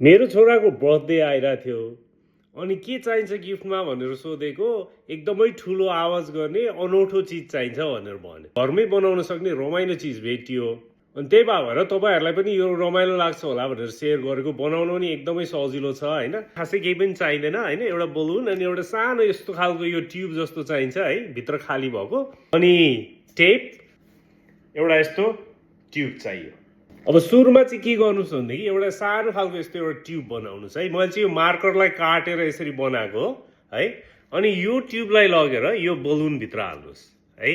मेरो छोराको बर्थडे आइरहेको थियो अनि के चाहिन्छ गिफ्टमा भनेर सोधेको एकदमै ठुलो आवाज गर्ने अनौठो चिज चाहिन्छ भनेर भन्यो घरमै बनाउन सक्ने रमाइलो चिज भेटियो अनि त्यही भएर तपाईहरुलाई पनि यो रमाइलो लाग्छ होला भनेर शेयर गरेको बनाउन पनि एकदमै सजिलो छ हैन खासै केही पनि चाहिदैन हैन एउटा बलुन अनि एउटा सानो यस्तो खालको यो ट्युब जस्तो चाहिन्छ है भित्र खाली भएको अनि टेप एउटा यस्तो ट्युब चाहियो अब सुरुमा चाहिँ के गर्नुस् भनेदेखि एउटा सानो खालको यस्तो एउटा ट्युब बनाउनुस् है मैले चाहिँ यो मार्करलाई काटेर यसरी बनाएको है अनि यो ट्युबलाई लगेर यो बलुन भित्र हाल्नुस् है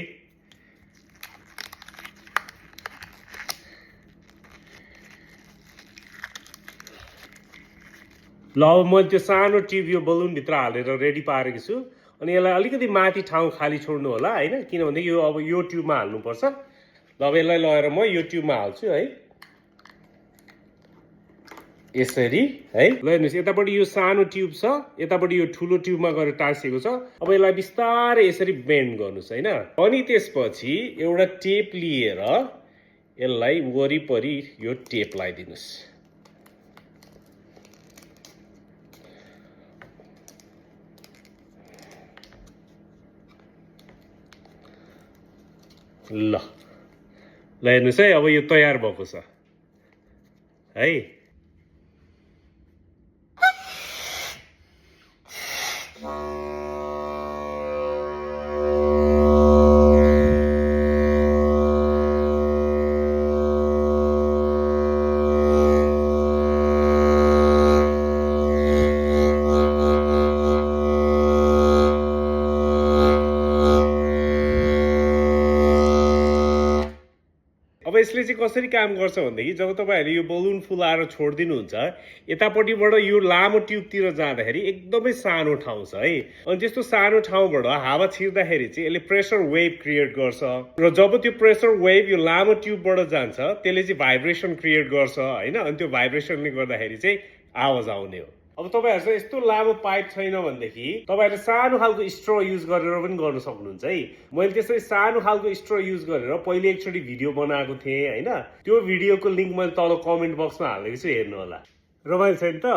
ल अब मैले त्यो सानो ट्युब यो बलुन भित्र हालेर रेडी पारेको छु अनि यसलाई अलिकति माथि ठाउँ खाली छोड्नु होला हैन किनभने यो अब यो ट्युबमा हाल्नुपर्छ ल अब यसलाई लगेर म यो ट्युबमा हाल्छु है यसरी है ल हेर्नुस् यतापट्टि यो सानो ट्युब छ यतापट्टि यो ठुलो ट्युबमा गएर टाँसिएको छ अब यसलाई बिस्तारै यसरी बेन्ड गर्नुस् हैन अनि त्यसपछि एउटा टेप लिएर यसलाई वरिपरि यो टेप लगाइदिनुस् ल हेर्नुस् है अब यो तयार भएको छ है अब यसले चाहिँ कसरी काम गर्छ भन्देखि जब तपाईहरुले यो बलुन फुलाएर छोड्दिनुहुन्छ यतापट्टिबाट यो लामो ट्युबतिर जाँदाखेरि एकदमै सानो ठाउँ छ है अनि त्यस्तो सानो ठाउँबाट हावा छिर्दाखेरि चाहिँ यसले प्रेसर वेभ क्रिएट गर्छ र जब त्यो प्रेसर वेभ यो लामो ट्युबबाट जान्छ त्यसले चाहिँ भाइब्रेसन क्रिएट गर्छ हैन अनि त्यो भाइब्रेसनले गर्दाखेरि चाहिँ आवाज आउने हो अब तपाईहरुसँग यस्तो लामो पाइप छैन भनेदेखि तपाईहरुले सानो खालको स्ट्र युज गरेर पनि गर्न सक्नुहुन्छ है मैले त्यसरी सानो खालको स्ट्र युज गरेर पहिले एकचोटी भिडियो बनाएको थिएँ हैन त्यो भिडियोको लिंक मैले तल कमेन्ट बक्समा हालेको छु हेर्नु होला रमाइलो छ नि त